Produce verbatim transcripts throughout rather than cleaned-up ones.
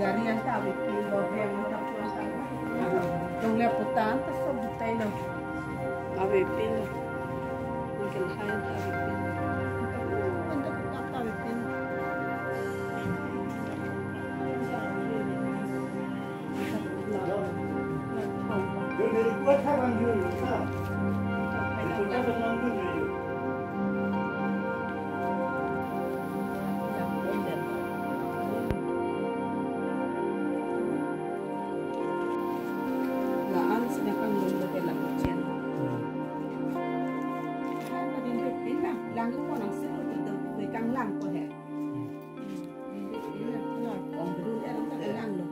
Gari anta avepinlo, hem anta pulang tanglo. Tong le puta anta so butai lo. Avepinlo. Uncle hai anta avepinlo. Anta puta anta avepinlo. La-an sida kangdun lo ke la kuchen. Hai, padin ke pin na, lang ko nang sih lo tu tu kang lang ko he. Pin na, na, ong dun er ta kang lang lo.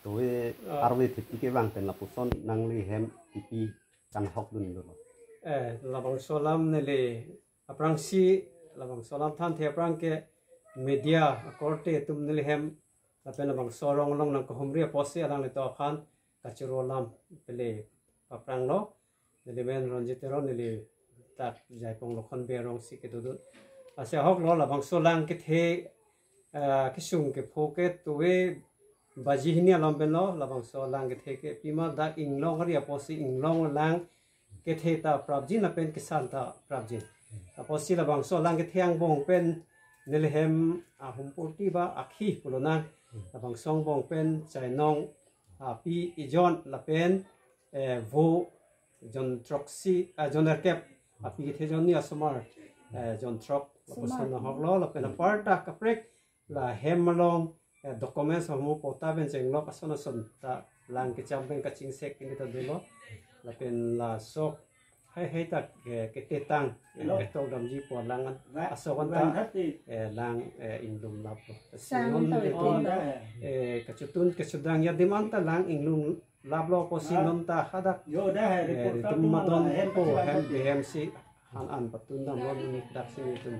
Tuwe, ah, arve thepi kevang pen lapuson nangli hem pipi kanghok dun dolo. Eh, labangso alam neli aphrangsi, labangso alam thanthe aphrang ke media akorte atum neli hem lapen labangso arong along nangkehumri apotsi alanglitum aphan kachoro alam pele papranglo. Neli men Ronjit Teron, neli dak Jaipong Lokhon Bey arongsi kedodun. Lasi ahok lo labangso lang kethe, ah, kesung kepho ke tuwe baji hini alom pen lo, labangso lang kethe ke pima dak inglong ari apotsi inglong lang kethe ta prapjin lapen kesan ta prapjin. Apotsi labangso lang kethe angbong pen neli hem ahum purti ba akhi pulo nang. Labangso angbong pen chainong api ijon lapen, eh, vo jon throksi, ah, jon erkep api kethe jon ni asomar, eh, jon throk lapuson ahok lo lapen apar ta kaprek la hem along, eh, documents ahormu patta pen chenglok ason ason ta lang kecham pen kachingsek ini ta dolo. Lapen la sok hai hai ta, eh, ketetang, eh, ketok damji pu lang an, asok an ta, eh, lang, eh, inglum laplo. Sang non ta itum, eh, kachotun kachedang adim an ta lang inglum laplo apotsi non ta hadak, eh, itum madon po hem behem si han an patun damlo, non daksi itum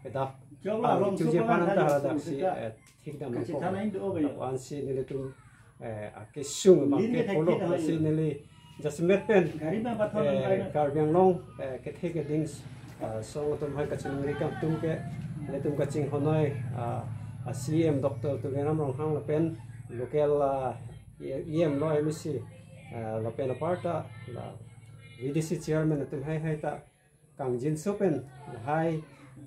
kedak. Choklo, ah, along chuje suka panan ta hadak si, eh, thik damlo. Ansi nelitum, eh, akesung abang ke polo si neli jasemet pen, eh, Karbi Anglong, eh, kethe keding, eh, song atum hai kachiningri akam atum ke, nelitum kachinghon noi, ah, ah, C M Doctor Tuliram Ronghang lapen local, ah, E M lo M A C, eh, lapen apar ta la V D C chairman atum hai hai ta kangjinso pen lahai,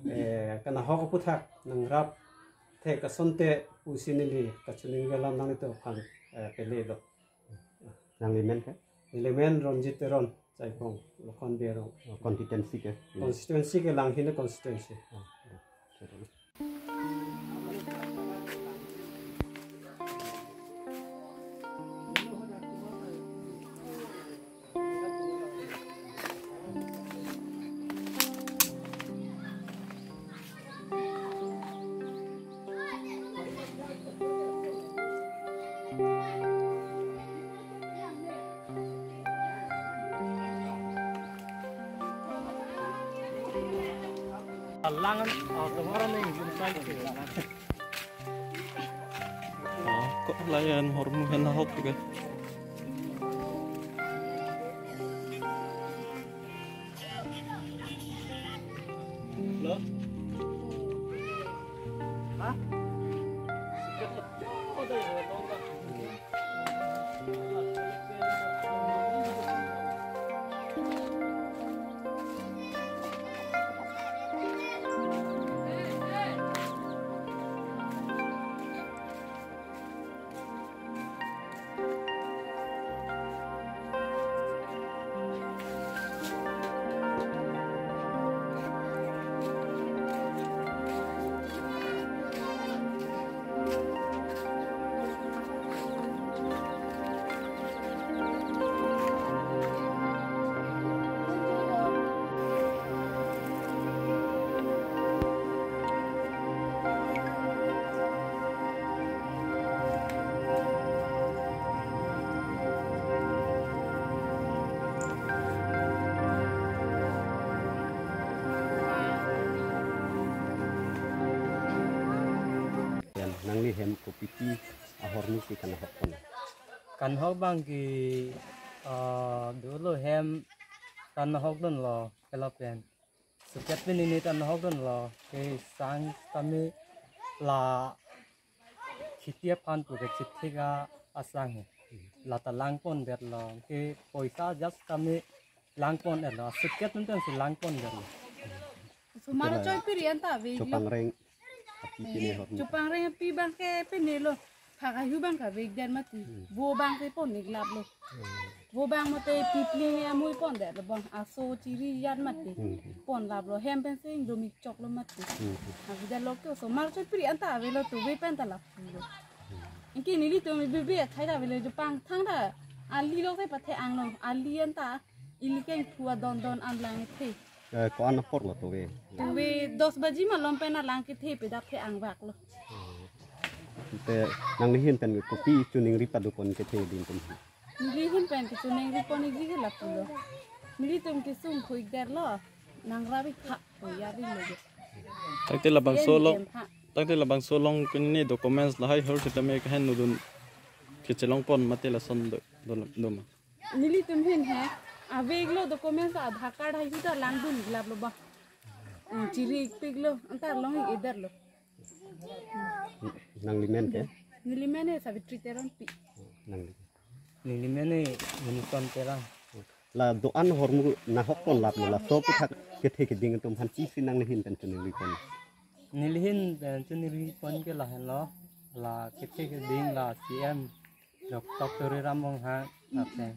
eh, kanahok aputhak nangrap thek asonte pusi neli kachiningri alam nanglitum aphan, eh, pele lo. Nangli men ke? Neli men Ronjit Teron, Jaipong Lokhon Bey arong. Oh, constituency ke? Constituency ke Langhin constituency. Oh, oh. Langan, oh, tomorrow na ingjum sai ke. Oh, kok layan hormu hen hok ke. Lo? Ha? kopi ahormu ke kanahok pon? Kanahok abang ke, ah, dolo hem kanahok dunlo ke lapen. Suket pini ni kanahok dunlo ke sang kami la khiti aphan pu ke chithik asang he. Lata lang pondetlo ke poisa just kami lang pondetlo. Suket nonton si lang pondetlo. Osomar choi piri anta ave lo. Chopangreng api pine hor. Chopangreng api abang ke pine lo. Phak ahu abang ke vekdet mati. Hmm. Vo abang ke pon-ik laplo. Hmm. Vo abang mate pipli amui pondetlo abang. Aso chiri yan mati. Hmm. Pon laplo. Hem pen sing domik choklo mati. Hmm. Avedetlo ke osomar choi piri anta avelo, tuve pen ta lapulo. Hmm. Anke nelitum bibi athai ta avelo, jopang thangta ali lo ke pathe anglo. Ali anta ili keng thua don don an lang the. Eh, ko-an apor lo tuve? Tuve dos baji malom pen alang kethe pe dak the angbak lo. Te nanglihin pen kopi choningri pado pon kethe ding tum? Nelihin pen kechoningri pon-ikji ke lapulo. Nelitum kesung khui der lo. Nangrabi kha khui ya ri lo. Tangte labangso Yen long, yen ha. Tangte labangso long pini documents lahai hor sitame kahen nudun kechelong pon mate lason do, do, do ma? Nelitum hin he, avek lo documents, Aadhaar card hai juta langdun ik laplo ba. Hmm, chiri-ikpik lo, anta long-ik-eder lo. Nanglimen ke? Nelimen he Savitri Teronpi. Nangli? Nelimen he Unison Terang. La do-an ahormu nahok pon laplo, laso aphuthak kethe keding atum aphan pisi nanglihin pen choningri pon? Nelihin pen choningri pon ke lahenlo, la kethe keding la C M Doctor Tuliram Ronghang, lapen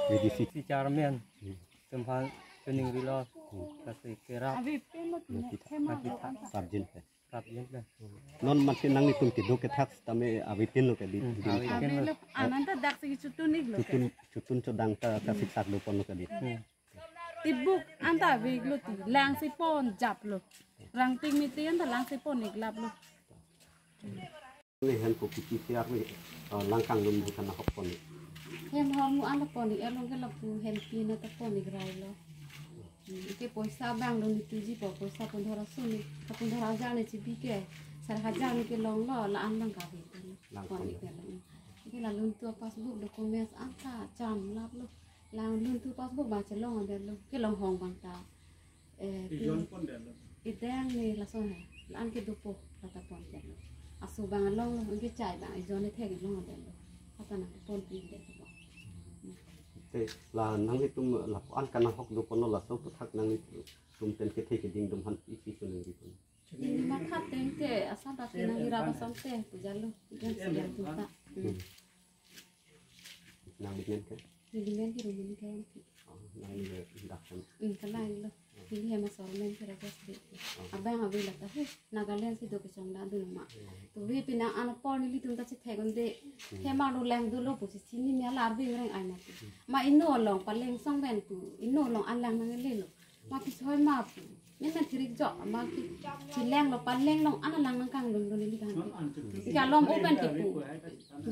V D C. Si chairman, Hmm. Tumphan choningri lo, Hmm. Kasi kerap, Ave pen lo Nangketha. Nangketha. Prabjin pe. Prabjin pe. Non mate nanglitum kedo kethak tame ave tin lo kali. Hmm, di ave tin lo. Ave lo, ananta dak si chutun-ik lo. Chutun, chutun chodang ta, ta siksak do pon lo kali. Hmm. Tibuk anta ave-ik lo ti, lang si pon jap lo. Rangting miti anta lang si pon-ik laplo. Ne hen ko kiki siar ni, eh, lang kanglum di kanahok pon ni. Hem ahormu an pon-ik, elong ke lapu hen pina ta pon-ik rai lo. Hmm, ke poisa abang lo ni tuji po, poisa pondhor aso ni, ka pondhor hajar ni chibi ke, sar hajar ni kelong lo, la-an abang kave pon-ik. Lang pon-ik pon-ik. Lo. Ke la luntu passbook documents anta cham laplo. Lang luntu passbook abang chelong adet lo. Kelong hong abang ta. Eh, Ijon pon det lo. Ideng ni lason he. La-an ke dopo lata pon det lo. Aso abang along lo, anke chai abang ijon ethek along adet lo. Ata nang pon pi det lo. Te la nanglitum lapu-an kanahok do pon lo, laso aphuthak nanglitum pen kethe keding atum aphan isi choningri pon? Matha teng ke asa ta ke nangli rap asonte pu jalo. Ijon si yang tuta. Hmm. Hmm. Nanglimen ke? Nelimen ke Rumoni ke. Oh, nangli dak kan. Hmm, kalang lo. Neli hem asor men ke Rajas de. Oh. Abang ave lata he, Nagaland si do kechongdadun ma. Oh. Tuve pini an apor nelitum ta chethek un-e. Hmm. Hem arlo lang dolo pusi chini ni alar bing reng ai mati. Hmm. Ma inut along paleng song pen pu, inut along alang nangle lo. Ma kisoi ma pu. Neli na thirik jok, ma ke cheleng lo, paleng along an alang nangkanglum lo neli kan. Ke alom open ke pu.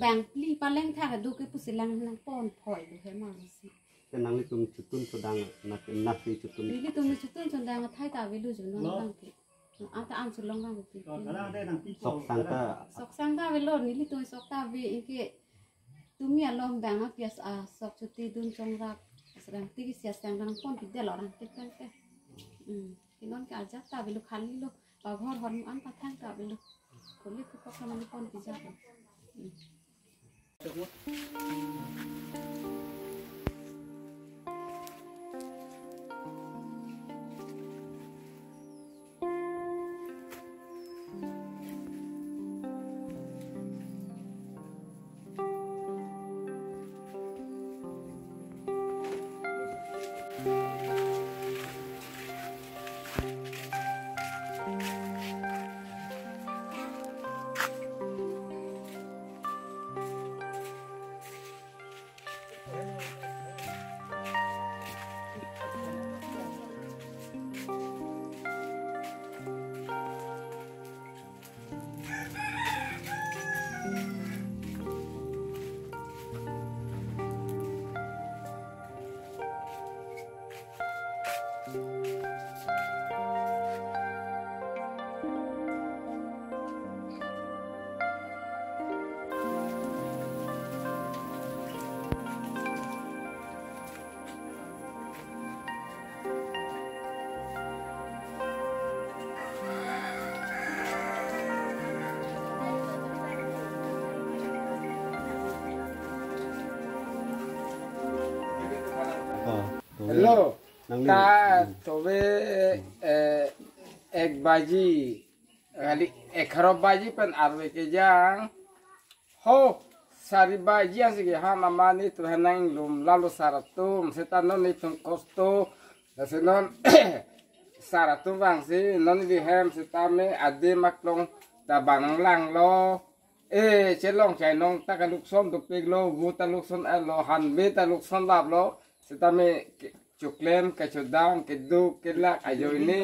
Bang phli paleng thak do ke pusi lang nangpon phoi do hem arlo si. Ke nanglitum chutun chodang na, nasi chutun? Nelitum chutun chodang athai ta avelo junon abang ke. Anta an chelong abang ke. Sok sang ta? Sok sang ta avelo, nelitum sok ta ave, anke tumi alom abang apias asok chotedun chongrap. Asrang tiki sia sang nangpon pidet lo rang tek pen ke. Hmm. Ke non ke ajat ta avelo, khali lo. Paghor ahormu an pathang ta avelo. Koli kupok nama nangpon pijat lo. Hmm. Hello. Nangli ta tove eh, ek baji, kali egharo baji pen arve kejang. Ho, sari baji ansi ke ha mama netum henang lum lalo sar atum, seta non netum kosto, lasi non sar atum vangsi non neli hem setame adim aklong ta bang nanglang lo. Eh, chelong chainong ta kalukson dopik lo, vo ta lukson-et lo, hanve ta lukson lap lo, setame ke- choklem, kachodang, keduk, kelak, ajoine,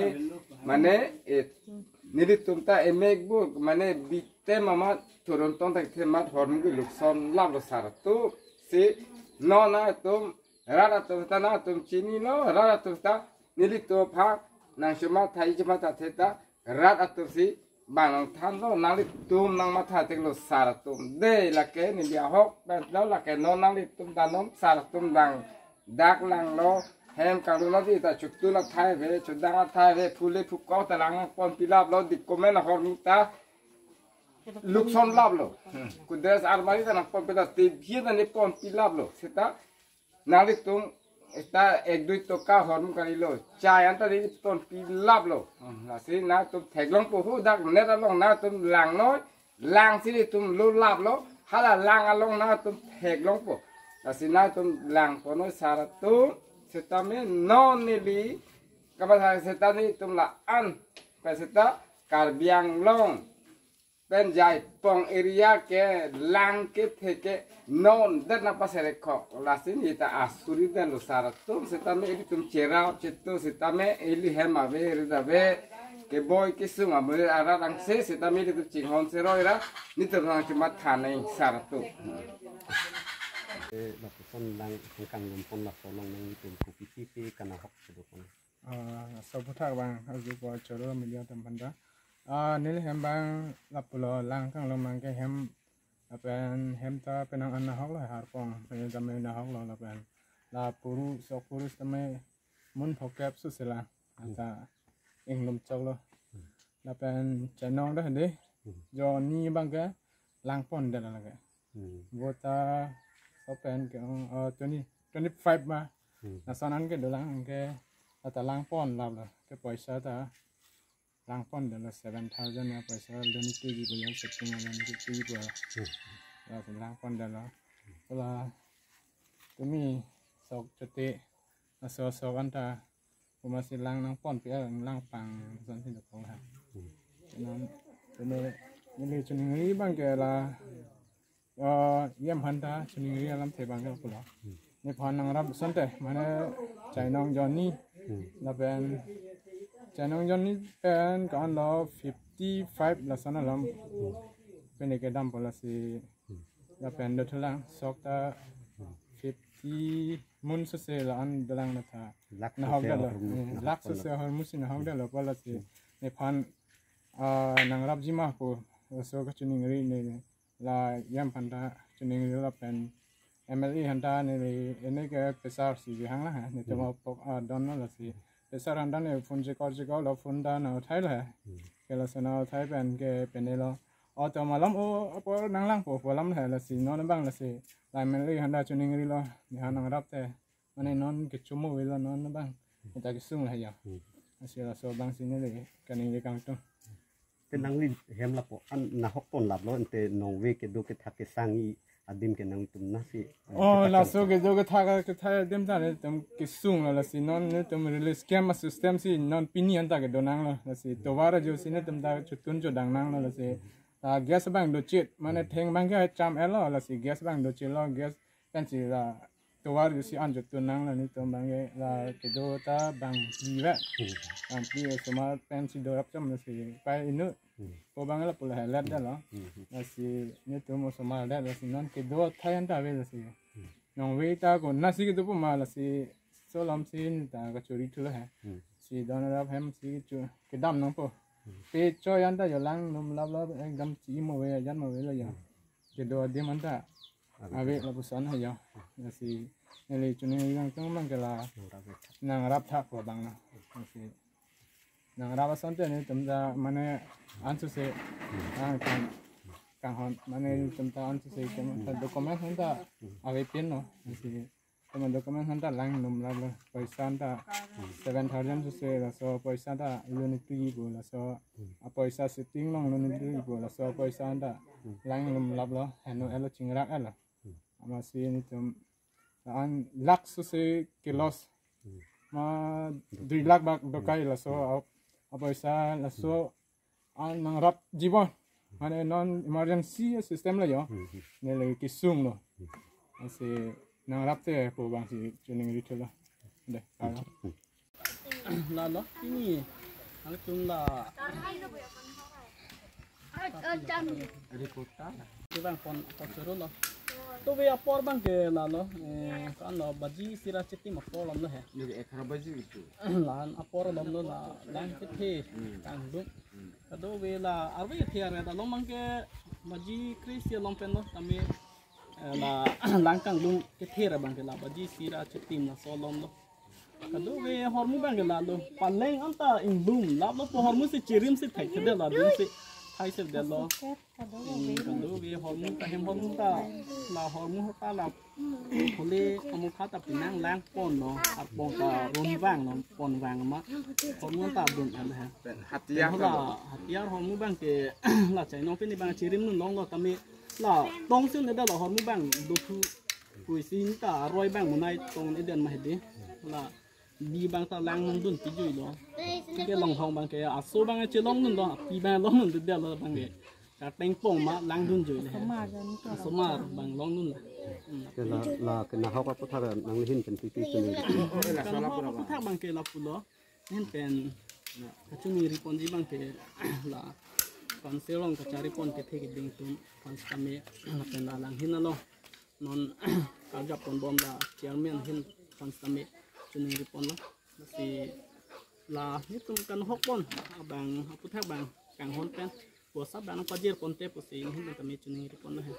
mane, eh, nelitum ta emek bu, mane, bitem amat, turun tong tak temat hormu ke lukson lap lo sar atum, si, non nangtum, rat atum ta nangtum chinilo, rat atum ta, nelitum aphan, nang chuma thai chuma ta theta, rat atum si bang nangthan lo, nanglitum nangmatha tik lo sar atum. Dei lake neli ahok pen lo, lake non nanglitum ta non sar atum dang dak lang lo, hem kanglo di ta chutun athai ave, chodang athai ave, phule phukok ta lang ponpi lap lo, di komen ahormu ta lukson lap lo. Hmm. Kudres armari ta nang ponpi lap, T V ta ne ponpi lap lo. Seta nanglitum ta ek dui toka hormu kali lo. Chai anta di ponpi lap lo. Hmm, lasi nangtum theklongpo ho dak net along nangtum lang noi. Lang si nelitum lo lap lo. Hala lang along nangtum theklongpo. Lasi nangtum lang ponoi sar atum. Setame non neli. Kamatha seta nelitum la-an. Pen seta Karbi Anglong pen Jaipong area ke lang kethe ke non det nangpaserekhok. Lasi neli ta asuri det lo sar atum, setame ilitum cherap chetu, setame ili hem ave rit ave, keboi kesung ave arat angse, setame ilitum chinghon seroi ra, nelitum nang chuma thaneng sar atum. Eh, lapuson lang kangkang lumpon lapuson lang nangtum kopi pipi kana hok sedokon. Ah, laso aphuthak abang arjupo Choro Media atum aphanta. Ah, neli hem abang lapulo lang kanglong abang ke hem lapen hem ta penang an nahok lo, harpong penang tame nahok lo lapen la puru sok puru tame mun phokep su sela anta inglum chok lo lapen chainong dah dei. Hmm. Jonni abang ke lang pon det lake. Hmm. Vo ta so pen ke ong, oh, twenty, twenty five ma. Hmm. Lason an ke dolang ke ata lang pon lap lo. Ke poisa ta lang pon det lo seven thousand ya poisa doni tuji ko yang setting yang tuji ko. Hmm. Ya, si lang pon det lo. Kala tumi sok chete, laso sok anta, kuma si lang nangponpi, eh, lang pang son si dokok ha. Hmm. Nang, tumi, neli chiningri abang ke la, eh, yam aphanta chiningri alamthe abang ke pulo. Hmm. Nephan nangrap asonte, mane chainong jonni, hmm, lapen chainong jonni pen ko-an lo fifty five lason alam. Hmm. Pen ke dampo lasi, hmm, lapen dothulang sok ta, hmm, fifty mun sese la-an dolang na tha. Lakh nahok sese det lo. Ahormu, eh, lakh sese ahormu si nahok det lo, pu lasi. Hmm. Nephan, ah, nangrapji ma pu, laso kachiningri ne, la yam aphanta chiningri lapen M L A aphanta ne, ne ke pesar si bihang la ha, netum, hmm, apok, ah, don lo lasi. Pesar aphanta ne phone chekor chekor lo, phone ta na uthai lo ha. Hmm. Ke laso na uthai pen ke pene lo. O to malom o apor nanglangpo pu alam lo ha, lasi non abang lasi la M L A aphanta chiningri lo, nephan nangrap te. Mane non kechomo avelo non abang. Neta kesung lo ya. Hmm. Lasi laso abang si neli kaningje kangtung. Te nangli hem lapu-an nahok pon lap lo, ante nongve kedo kethak kesang-i adim ke nangtum nasi, eh, oh, kethak laso kesang. Kedo kethak kethak adim ta netum kesung lo lasi non netum relief camp asystem si non pini anta kedo nang lo lasi tovar ajo si netum ta chutun chodang nang lo lasi. Ah, gas abang dochit, mane, hmm, theng abang ke cham-et lo lasi gas abang dochit lo, gas pen si la tovar ajo si an chutun nang lo netum abang ke la kedo ta bang phli ve. Hmm. Bang phli osomar pen si dorap cham lo si pai inut. Hmm. Ko abang lapu la helat det lo. Hmm. Lasi netum osomar det lasi non kedo athai anta ave lasi. Hmm. Nongve ta ko nasi kedo pu ma lasi solom si neta kachori thu lo ha. Hmm. Si don rap hem si chu kedam nangpo. Hmm. Pe choi anta jo lang num lap lap ekdam chi mo ave jan mo ave lo jo. Hmm. Kedo adim anta ave, ave lapuson ha jo. Lasi neli chiningri kangtung abang ke la nangrap thak, nangrap thak pu abang na. Lasi nangrap asonte netum ta mane ansose, hmm, ang kang, kanghon mane netum ta ansose ke ma ta document aphanta, hmm, ave pin lo. Lasi Tama document aphan ta lang lum laplo, poisa ta seven thousand sose, laso poisa ta lo nitu ipo, laso apoisa sitting along lo nitu ipo, laso poisa ta lang lum laplo, heno elo chingrak elo. Amatsi netum an lakh sose ke-loss. Ma dui lakh bak dokai laso ap-, apoisa laso an nangrap jibon. Mane non emergency system lo yo. Neli kesung lo. Lasi nangrap te pu abang si chuning ri thulo. Dei, alo. Lalo, pini nangtum la report ta. Kevang pon apor choro lo. To ave apor abang ke lalo, eh, kan lo baji sira chitim apor lom lo he. Ini akhara baji itu. Lahan apor lom lo la, lang kethe, kangdung. Kadokave la arve kethe arve ta lom abang ke baji kre-isi along pen lo tame, eh, la lang kangdung kethe ra abang ke la baji sira chitim laso lom lo. Kadokave ahormu abang ke lalo. Paleng anta inglum laplo pu ahormu si chirim si thai thedetlo, dun si thai thedetlo. Hmm, kadokave ahormu ta hem ahormu ta la ahormu ta la pule amukha ta penang lang pon lo, arpong ta ron vang lo, pon vang ma. Ahormu ta dun ala ha. Pen hatiar. Pen ta la lo. Hatiar ahormu abang ke la chainong pini abang chirim dun longlo tame la tong si ne da la ahormu abang dothu pusi ta aroi abang monai tong ne den ma hedi. La bi abang ta lang nang dun pijui lo. Ke longhong abang ke aso abang chelong dun lo, pi abang long dun de lo abang ke. Ka tengpong ma lang dun jui le. Asomar abang long dun lo. Hmm. Ke la, la kenahok aputhak nangli ahin pen pipi chuning. Kenahok aputhak abang ke lapulo. Ahin pen kachuning ri ponji abang ke la council along kachari pon kethe keding atum aphan sitame lapen la langhin along non karjap ponbom la chairman ahin aphan sitame chuning ri ponlo. Lasi la netum kenahok pon abang aputhak abang kanghon pen pusa abang pajir ponte pusi ahin pen tame chuning ri ponlo he.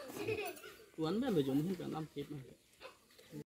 Kuan be lo jun ahin pen lam thip.